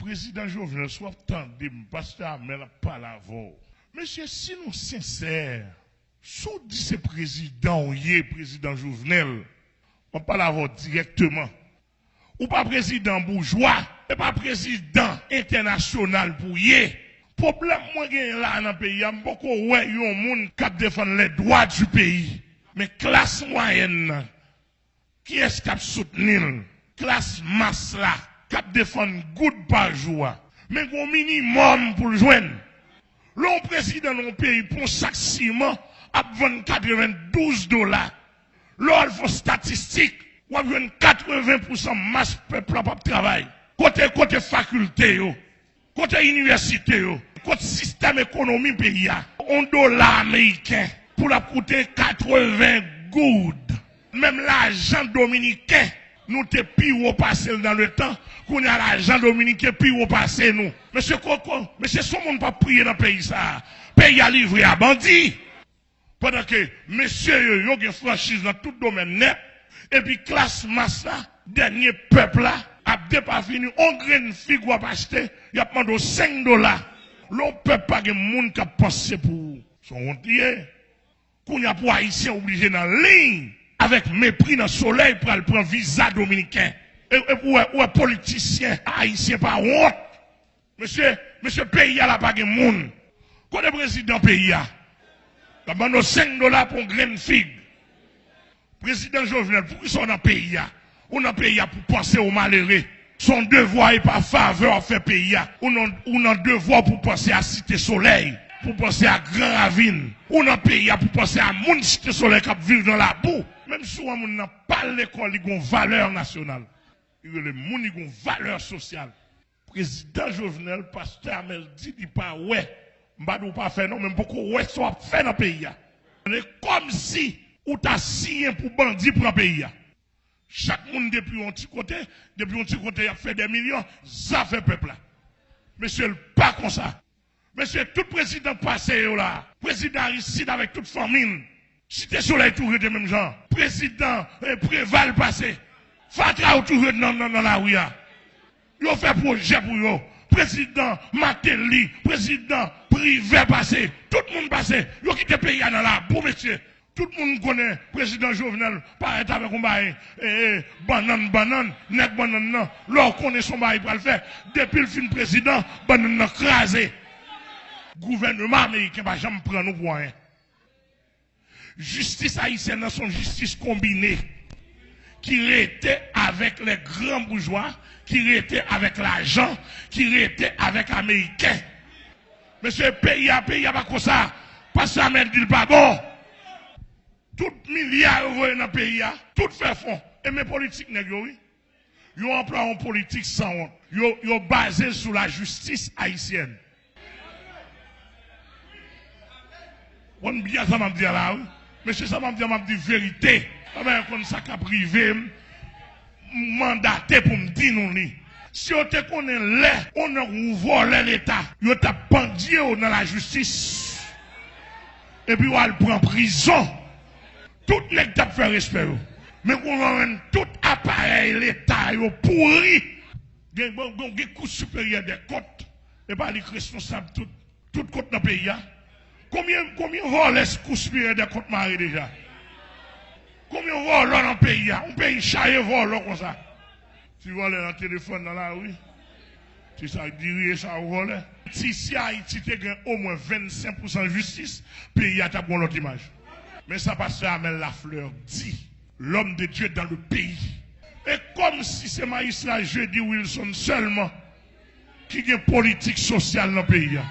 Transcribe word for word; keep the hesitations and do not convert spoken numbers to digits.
Prezidan Jovenel, si w ap tande m, pastè Amèl ap pale avè w. Mesye, si nou sensè, si w di se prezidan w ye, prezidan Jovenel, m ap pale avè w dirèkteman. Ou pa prezidan boujwa, e pa prezidan entènasyonal pou w ye. Pwoblèm mwen genyen la nan peyi a, m poko wè yon moun k ap defann les droits du pays. Men klas mwayèn nan, kiyès k ap soutni l? Klas mas la k ap defann goud pa jou a. Men gon minimòm pou l jwenn. Lè yon prezidan nan yon peyi pou yon sak siman ap vann katrevendouz dola, lè w al fè yon statistik, w ap jwenn katreven pousan mas pèp la p ap travay. Kote, kote fakilte yo? Kote inivèsite yo? Kot sistèm ekonomi peyi a? On dola ameriken pou l ap koute katreven goud. Menm lajan dominiken, nou te pi wo pase l nan letan, kounye a lajan dominiken pi wo pase nou. Mesye Koko, mesye, si yon moun p ap priye nan peyi sa a, peyi a livre a bandi. Pandan ke mesye yo, yo gen franchiz nan tout domèn nèt, epi klas mas la, dènye pèp la, ap depafini, on grenn fig w ap achte, y ap mande w senk dola. Lè yon pèp pa gen moun k ap panse pou ou, se yon wont li ye. Kounye a pou Ayisyen oblije nan liy avèk mepri nan solèy pral pran viza dominiken. E, e ou wè, ou wè politisyen ayisyen pa wont? Mesye, mesye, peyi a la pa gen moun. Kote prezidan peyi a? L ap mande w senk dola pou yon grenn fig. Prezidan Jovenel, poukisa w nan peyi a? Ou nan peyi a pou panse o malere. Se yon devwa, e pa favè w ap fè peyi a. Ou nan, ou nan devwa w pou panse a Site Solèy, pou panse a Gran Ravin. Ou nan peyi a pou panse a moun Site Solèy k ap viv nan labou. Menm si w wè moun nan pa al lekòl, li gon valè nasyonal. Li rele moun, li gon valè sosyal. Prezidan Jovenel, pastè Amèl di li pa wè. M pa di w pa fè non, men m poko wè sa w ap fè nan peyi a. Se kòmsi ou ta siyen pou bandi pran peyi a. Chak moun depi yon ti kote, depi yon ti kote y ap fè dè milyon, zafè pèp la. Mesye, l pa konsa. Mesye, tout prezidan k pase yo la, prezidan Aristide avèk tout fanmi l, Site Solèy toujou rete menm jan. Prezidan, eh, Preval pase, fatra yo toujou rete nan, nan, nan lari a. Yo fè pwojè pou yo. Prezidan Martelly, prezidan Privè pase, tout moun pase. Yo kite peyi a nan labou, mesye. Tout moun konnen prezidan Jovenel parèt avèk yon bagay, e, e, bannann, bannann, nèg bannann nan. Lè w konnen se yon bagay pral fè, depi l fin prezidan, bannann nan kraze. Gouvèneman ameriken pa janm pran nou pou anyen. Jistis ayisyèn nan se yon jistis konbine ki rete avèk les grands bourgeois, ki rete avèk lajan, ki rete avèk ameriken. Mesye, peyi a, peyi a pa konsa. Pastè Amèl di l pa bon. Tout milya yo voye nan peyi a, tout fè fon. E men politik nèg yo, wi. Yo anplwaye yon politik sanwont. Yo, yo baze l sou lajistis ayisyèn. Konn byen sa m ap di a la, wi. Mesye, sa m ap di a, m ap di verite. Sa va konn sa k ap rive m. M mandate pou m di nou li. Si yo te konnen lè yon nèg ou vòlè Leta, yo t ap pandye w nan lajistis. Epi w al pran prizon. Tout nèg t ap fè respè yo. Men kounye a w jwenn tout aparèy Leta yo pouri. Gen, gen, gen Kou Siperyè dè Kont. E pa li k responsab tout, tout kont nan peyi a. Konbyen, konbyen vòlè Kou Siperyè dè Kont mare deja? Konbyen vòlò nan peyi a? Yon peyi chaje vòlò konsa. Ti vòlè nan telefòn nan lari. Ti sa diri e sa ou vòlè. Ti, si Ayiti te gen omwen vennsenk pousan jistis, peyi a t ap gon lòt imaj. Men sa pastè Amel Lafleur di, l'homme de Dieu dans le pays. E kòmsi se majistra Jeudy Wilson sèlman ki gen politik sosyal nan peyi a.